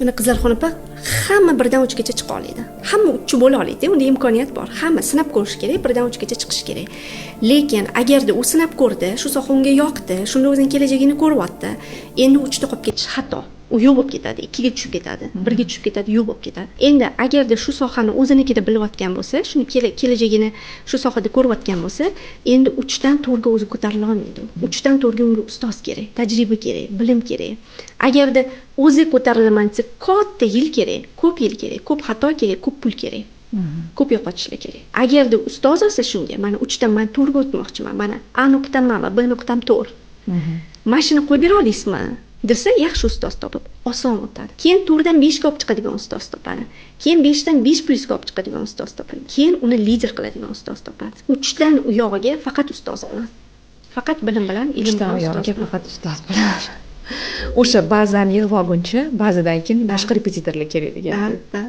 Mana, Qizlarxon opa, hamma 1 dan 3gacha chiqa oladi, hamma uchchi bo'la oladi, unda imkoniyat bor. Hamma sinab ko'rishi kerak, 1 dan 3gacha chiqishi kerak. Lekin agarda u sinab ko'rdi, shu soha unga yoqdi, shunda o'zini kelajagini ko'ryapti, endi uchda qolib ketish xato. U yo'q bo'lib ketadi, ikkiga tushib ketadi, birga tushib ketadi, yo'q bo'lib ketadi. Endi agarda shu sohani o'zinikida bilayotgan bo'lsa, shuni kelajagini shu sohada ko'rayotgan bo'lsa, endi 3 dan 4ga o'zi ko'tarila olmaydi. 3 dan 4ga unga ustoz kerak, tajriba kerak, bilim kerak. Agarda o'zi ko'tarilaman desa, katta yil kerak, ko'p yil kerak, ko'p xato kerak, ko'p pul kerak, ko'p yo'qotishlar kerak. Agarda ustoz olsa shunga, mana, uchdan man to'rtga o'tmoqchiman, mana A nuqtam mana, B nuqtam to'rt, mana shuni qo'yib bera olasizmi desa, yaxshi ustoz topib, oson o'tadi. Keyin 4 dan 5ga olib chiqadigan ustoz topadi, keyin 5 dan 5 plyusga olib chiqadigan ustoz topadi, keyin uni lider qiladigan ustoz topadi. Uchdan u yog'iga faqat ustoz bilan, faqat bilim bilan, ilm Uchdan bilan, u ustoz yog'iga bilan. Faqat ustoz bilan. O'sha bazani yig'ib olguncha, bazadan keyin boshqa repetitorlar kerak degan. Да.